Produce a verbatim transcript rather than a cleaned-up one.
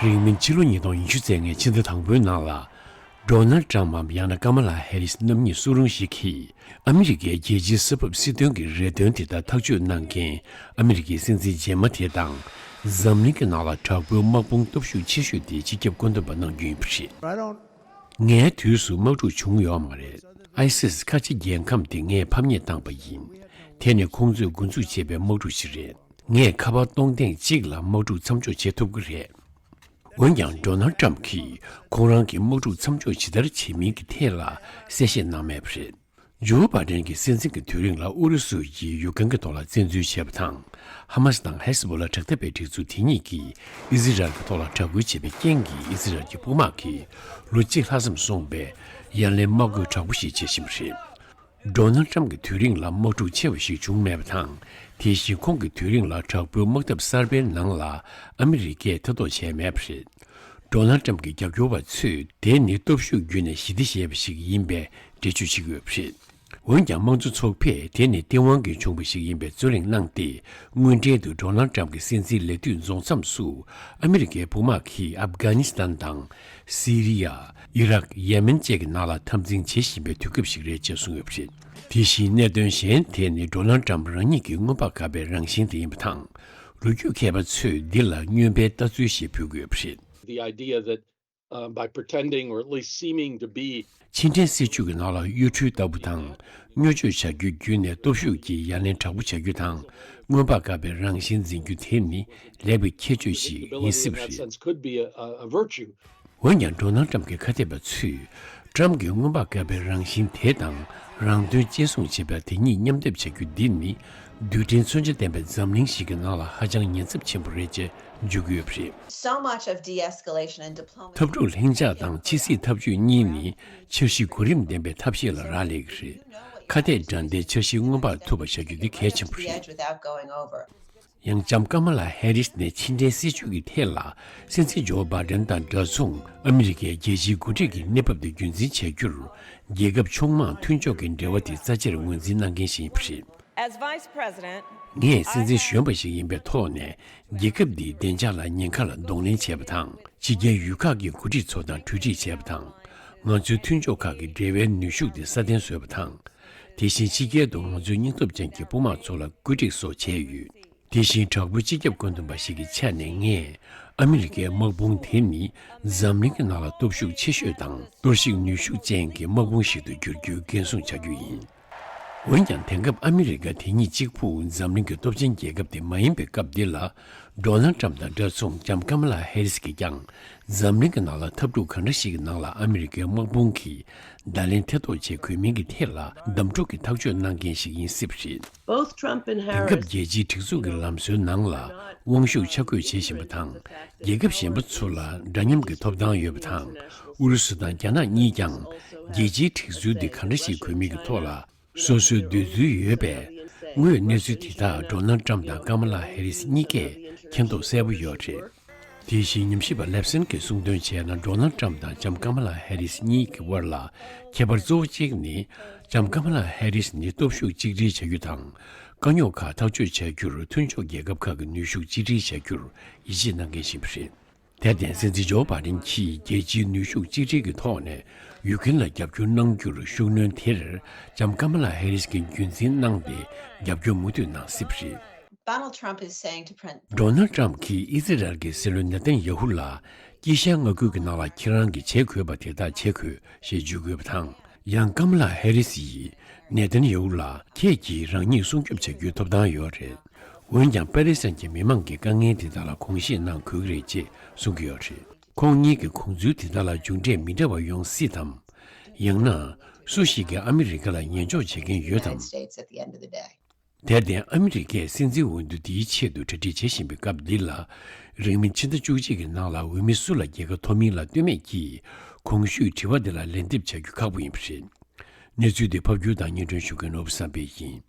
རིང་མིན་ཕྱི་ལོ་ཉིས་སྟོང་ཉི་ཤུ་རྩ་ལྔའི་ཕྱི་ཟླ་དང་པོའི་ནང་ལ། ཌོ་ནལ་ཊམ་མམ་ཡང་ན་ཀ་མ་ལ་ཧེ་རིས་རྣམ་གཉིས་སུ་རུང་ཞིག་གིས་ཨ་མི་རི་ཀའི་རྒྱལ་སྤྱིའི་ས་བབ་སྲིད་དོན་གྱི་རེ་འདུན་དེ་དག་ཐག་གཅོད་གནང་མཁན་ཨ་མི་རི་ཀའི་སྲིད་འཛིན་རྗེས་མ་དེ་དང་། འཛམ་གླིང་གི་ནང་ལ་དྲག་པོའི་དམག་དཔུང་སྟོབས་ཤུགས་ཆེ་ཤོས་དེ་སྤྱི་ཁྱབ་བཀོད་འདོམས་པ་གནང་རྒྱུ་ཡིན་པ་རེད། ངའི་དུས་སུ་དམག་འཁྲུག་བྱུང་ཡོད་མ་རེད། ཨའི་སིས་ཁ་ཆེ་རྒྱལ་ཁམས་དེ་ངས་ཕམ་ཉེས་བཏང་པ་ཡིན། དེ་ནི་ཁོང་ཚོས་འགོ་འཛུགས་བྱས་པའི་དམག་འཁྲུག་ཞིག་རེད། ངས་ཁ་པར་སྟོང་ཐེངས་གཅིག་ལ་དམག་འཁྲུག་མཚམས་འཇོག་བྱེད་ཐུབ་ཀྱི་རེད། འོན་ཀྱང་ཌོ་ནལ་ཊམ་གྱིས་ཁོང་རང་གིས་དམག་འཁྲུག་མཚམས་འཇོག་ཇི་ལྟར་བྱེད་མིན་གྱི་ཐད་ལ་གསལ་བཤད་གནང་མེད་པ་རེད། ཇོ་བྷ་ཌེན་གྱི་སྲིད་འཛིན་གྱི་དུས་རིང་ལ་ཨུ་རུ་སུ་ཡིས་ཡུཀ་རེན་གྱི་ཐོག་ལ་བཙན་འཛུལ་བྱས་པ་དང་། ཧ་མ་སི་དང་ཧེ་སི་བྷོ་ལ་དྲག་འཐབ་པའི་སྒྲིག་འཛུགས་དེ་གཉིས་ཀྱིས་ཨི་ཟི་རལ་གྱི་ཐོག་ལ་དྲག་རྒོལ་བྱས་པའི་རྐྱེན་གྱིས་ཨི་ཟི་རལ་གྱི་དཔུང་དམག་གིས་ལོ་གཅིག་ལྷག་ཙམ་སོང་བའི་ཡ་ལན་དམག་རྒོལ་དྲག་པོ་ཞིག་བྱེད་བཞིན་པ་རེད། ཌོ་ནལ་ཊམ་གྱི་དུས་རིང་ལ་དམག་འཁྲུག་ཆེ་བ་ཞིག་བྱུང་མེད་པ་དང་། དེ་བཞིན་ཁོང་གི་དུས་རིང་ལ་དྲག་པོའི་དམག་འཐབ་གསར་པའི་ནང་ལ་ཨ་མི་རི་ཀས་ཐེ་གཏོགས་བྱས་མེད་པ་རེད། ཌོ་ནལ་ཊམ་གྱི་རྒྱབ་སྐྱོར་བ་ཚོས་དེ་ནི་སྟོབས་ཤུགས་བརྒྱུད་ནས་ཞི་བདེ་ཞེས་པ་ཞིག་ཡིན་པའི་འགྲེལ་བརྗོད་བྱེད་ཀྱི་ཡོད་པ་རེད། འོན་ཀྱང་དམངས་གཙོ་ཚོགས་པས་དེ་ནི་སྟེས་དབང་གིས་བྱུང་བ་ཞིག་ཡིན་པའི་རྩོད་གླེང་གནང་སྟེ། དངོས་འབྲེལ་དུ་ཌོ་ནལ་ཊམ་གྱི་སྲིད་འཛིན་ལས་དུས་རྫོགས་མཚམས་སུ་ཨ་མི་རི་ཀའི་དཔུང་དམག་གིས་ཨབ་གྷ་ནི་སི་ཐན་དང་། སི་རི་ཡ། ཨི་རག་ཡེ་མེན་བཅས་ཀྱི་ནང་ལ་འཐབ་འཛིང་བྱེད་བཞིན་པའི་དུས་སྐབས་ཤིག་རེད་ཅེས་གསུངས་ཡོད་པ་རེད། དེ་བཞིན་གནད་དོན་གཞན་དེ་ནི་ཌོ་ནལ་ཊམ་རང་ཉིད་ཀྱི་སྔོན་དཔག་དཀའ་བའི་རང་བཞིན་དེ་ཡིན་པ་དང་། ལོ་རྒྱུས་མཁས་པ་ཚོས་འདི་ལ་སྨྱོན་པའི་ལྟ་ཚུལ་ཞེས་འབོད་ཀྱི་ཡོད་པ་རེད། The idea that, uh, by pretending or at least seeming to be ཕྱི་འབྲེལ་སྲིད་ཇུས་ཀྱི་ནང་ལ་གཡོ་འཕྲུལ་ལྟ་བུ་དང་། བརྙས་བཅོས་བྱ་རྒྱུ་བརྒྱུད་ནས་སྟོབས་ཤུགས་ཀྱིས་ཡ་ལན་དྲག་པོ་བྱ་རྒྱུ་དང་། སྔོན་དཔག་དཀའ་བའི་རང་བཞིན་འཛིན་རྒྱུ་དེ་ནི་ལེགས་པའི་ཁྱད་ཆོས་ཤིག་ཡིན་སྲིད་པ་རེད། Could be a, a, a virtue. འོན་ཀྱང་ཌོ་ནལ་ཊམ་གྱི་ཁ་གཏད་པ་ཚོས་ཊམ་གྱི་སྔོན་དཔག་དཀའ་བའི་རང་བཞིན་དེ་དང་རང་དོན་གཅེས་སྲུང་བྱེད་པ་དེ་གཉིས་མཉམ་སྡེབ་བྱ་རྒྱུ་འདི་ནི་རྡུལ་ཕྲན་མཚོན་ཆ་ལྡན་པའི་འཛམ་གླིང་ཞིག་གི་ནང་ལ་ཧ་ཅང་ཉེན་ཚབས་ཆེན་པོ་རེད་ཅེས་བརྗོད་ཀྱི་ཡོད་པ་རེད། So much of de-escalation and diplomacy. འཐབ་འཁྲུག་ལྷིང་འཇགས་དང་ཕྱི་སྲིད་ཐབས་ཇུས་གཉིས་ནི་འཆར་གཞི་གོ་རིམ་ལྡན་པའི་ཐབས་ཤེས་ལ་རག་ལས་ཀྱི་རེད། ཁ་གཏད་དགྲ་ཟླའི་འཆར་གཞི་སྔོན་དཔག་ཐུབ་པ་བྱ་རྒྱུ་འདི་གལ་ཆེན་པོ་རེད། Edge without going over. ཡང་ལྕམ་ཀ་མ་ལ་ཧེ་རིས་ནས་ཕྱི་འབྲེལ་སྲིད་ཇུས་ཀྱི་ཐད་ལ་སྲིད་འཛིན་ཇོ་བྷ་ཌེན་དང་འདྲ་མཚུངས་ཨ་མི་རི་ཀའི་རྒྱལ་སྤྱིའི་འགོ་ཁྲིད་ཀྱི་གནས་བབ་དེ་རྒྱུན་འཛིན་བྱ་རྒྱུར་རྒྱལ་ཁབ་ཆུང་མང་མཐུན་ཕྱོགས་ཀྱི་འབྲེལ་བ་དེ་རྩ་ཆེར་ངོས་འཛིན་གནང་མཁན་ཞིག་ཡིན་པ་རེད། As Vice President, ངས་སྲིད་འཛིན་གཞོན་པ་ཞིག་ཡིན་པའི་ཐོག་ནས་རྒྱལ་ཁབ་འདིའི་བདེ་འཇགས་ལ་ཉེན་ཁ་ལ་གདོང་ལེན་བྱས་པ་དང་། ཕྱི་རྒྱལ་ཡུལ་ཁག་གི་འགོ་ཁྲིད་ཚོ་དང་གྲོས་འགྲིག་བྱས་པ་དང་། ང་ཚོའི་མཐུན་ཕྱོགས་ཁག་གི་འབྲེལ་བའི་ནུས་ཤུགས་དེ་སྲ་བརྟན་བཟོས་པ་དང་། དེ་བཞིན་ཕྱི་རྒྱལ་དུ་ང་ཚོའི་སྙིང་སྟོབས་ཅན་གྱི་དཔུང་དམག་ཚོ་ལ་བཀོད་སྒྲིག་སོགས་བྱས་ཡོད། དེ་བཞིན་དྲག་པོའི་སྤྱི་ཁྱབ་བཀོད་འདོམས་པ་ཞིག་གི་ཆ་ནས་ངས་ཨ་མི་རི་ཀའི་དམག་དཔུང་དེ་ནི་འཛམ་གླིང་གི་ནང་ལ་སྟོབས་ཤུགས་ཆེ་ཤོས་དང་གཏོར་བཤིག་ནུས་ཤུགས་ཅན་གྱི་དམག་དཔུང་ཞིག་ཏུ་འགྱུར་རྒྱུའི་འགན་སྲུང་བྱ་རྒྱུ་ཡིན། འོན་ཀྱང་དེང་སྐབས་ཨ་མི་རི་ཀ་དེ་ཉིད་གཅིག་པུ་འཛམ་གླིང་གི་སྟོབས་ཆེན་རྒྱལ་ཁབ་དེ་མ་ཡིན་པའི་སྐབས་འདི་ལ། ཌོ་ནལ་ཊམ་དང་འདྲ་མཚུངས་ལྕམ་ཀ་མ་ལ་ཧེ་རིས་ཀྱིས་ཀྱང་འཛམ་གླིང་གི་ནང་ལ་འཐབ་འཁྲུག་གང་འདྲ་ཞིག་གི་ནང་ལ་ཨ་མི་རི་ཀའི་དམག་དཔུང་གིས་བརྡ་ལན་ཐེ་གཏོགས་བྱེད་དགོས་མིན་གྱི་ཐད་ལ་གདམ་འཕྲུག་གི་ཐག་གཅོད་གནང་མཁན་ཞིག་ཡིན་སྲིད་པ་རེད། Both Trump and དེང་Harris སྐབས་རྒྱལ་སྤྱིའི་སྒྲིག་འཛུགས་ཀྱི་ལམ་སྲོལ་ནང་ལ་དབང་ཤུགས་ཆ་བགོས་བྱེད་བཞིན་པ་དང་། རྒྱལ་ཁབ་གཞན་པ་ཚོ་ལ་འདྲ་མཉམ་གྱི་ཐོབ་ཐང་ཡོད་པ་དང་། ཨུ་རུ་སུ་དང་རྒྱ་ནག་གཉིས་ཀྱང་རྒྱལ་སྤྱིའི་སྒྲིག་འཛུགས་འདི་གང་འདྲ་ཞིག་དགོས་མིན་གྱི་ཐོག་ལ། སོ་སོའི་འདོད་ཚུལ་ཡོད་པས། དངོས་གནས་ཚུལ་དེ་དག་ཌོ་ནལ་ཊམ་དང་ཀ་མ་ལ་ཧེ་རིས་གཉིས་ཀས་མཁྱེན་རྟོགས་གསལ་པོ་ཡོད་རེད། དེ་བཞིན་ཉམས་ཞིབ་པ་ལེབ་སན་གྱིས་གསུངས་དོན་བྱས་ན། ཌོ་ནལ་ཊམ་དང་ལྕམ་ཀ་མ་ལ་ཧེ་རིས་གཉིས་ཀྱི་དབར་ལ་ཁྱད་པར་གཙོ་བོ་གཅིག་ནི། ལྕམ་ཀ་མ་ལ་ཧེ་རིས་ནི་སྟོབས་ཤུགས་གཅིག་སྒྲིལ་བྱ་རྒྱུ་དང་། དཀའ་རྙོག་ཁག་ཐག་གཅོད་བྱ་རྒྱུར་མཐུན་ཕྱོགས་རྒྱལ་ཁབ་ཁག་གི་ནུས་ཤུགས་གཅིག་སྒྲིལ་བྱ་རྒྱུར་ཡིད་ཆེས་གནང་མཁན་ཞིག་ཡིན་པ་རེད། དེར་བརྟེན་སྲིད་འཛིན་ཇོ་བྷ་ཌེན་གྱིས་རྒྱལ་སྤྱིའི་ནུས་ཤུགས་གཅིག་སྒྲིལ་གྱི་ཐོག་ནས་ཡུཀ་རེན་ལ་རྒྱབ་སྐྱོར་གནང་རྒྱུར་ཤུགས་སྣོན་དེར་ལྕམ་ཀ་མ་ལ་ཧེ་རིས་ཀྱིས་རྒྱུན་འཛིན་གནང་སྟེ་རྒྱབ་སྐྱོར་མུ་མཐུད་གནང་སྲིད་པ་རེད། Donald Trump is saying to Prin- ཌོ་ནལ་ཊམ་གྱིས་ཨི་ཛི་རལ་གྱི་སྲིད་བློན་ནེ་ཐན་ཡ་ཧུ་ལ་དཀྱིལ་ཤར་མངའ་ཁུལ་གྱི་ནང་ལ་ཁྱེད་རང་གིས་བྱེད་དགོས་པ་དེ་དག་བྱེད་དགོས་ཞེས་བརྗོད་དགོས་པ་དང་། ཡང་ཀ་མ་ལ་ཧེ་རིས་ཡིས་ནེ་ཐན་ཡ་ཧུ་ལ་ཁྱེད་ཀྱིས་རང་ཉིད་སྲུང་སྐྱོབ་བྱ་རྒྱུའི་ཐོབ་ཐང་ཡོད་རེད། འོན་ཀྱང་པ་ལེ་སི་ཐན་གྱི་མི་མང་གི་དཀའ་ངལ་དེ་དག་ལ་དགོངས་བཞེས་གནང་དགོས་ཀྱི་རེད་ཅེས་གསུང་གི་ཡོད་རེད། ཁོང་གཉིས་ཀྱི་དགོངས་ཚུལ་དེ་དག་ལ་མཇུག་འབྲས་མི་འདྲ་བ་ཡོང་སྲིད་དམ། ཡང་ན། སུ་ཞིག་གིས་ཨ་མི་རི་ཀ་ལ་ཉན་འཇོག་བྱེད་མཁན་ཡོད་དམ། United States at the end of the day. དེར་བརྟེན་ཨ་མི་རི་ཀས་སྲིད་འཛིན་འོས་བསྡུ་འདིའི་ཆེད་དུ་གྲ་སྒྲིག་བྱེད་བཞིན་པའི་སྐབས་འདི་ལ། རིང་མིན་ཕྱི་ཟླ་བཅུ་གཅིག་གི་ནང་ལ་འོས་མི་སུ་ལ་རྒྱལ་ཁ་ཐོབ་མིན་ལ་ལྟོས་མེད་ཀྱིས་གོང་ཞུས་དྲི་བ་འདི་ལ་ལན་འདེབས་བྱ་རྒྱུ་ཁག་པོ་ཡིན་པ་རེད། གནས་ཚུལ་འདི་ཕབ་སྒྱུར་དང་སྙན་སྒྲོན་ཞུ་མཁན་ནོར་བུ་བསམ་འཕེལ་ཡིན།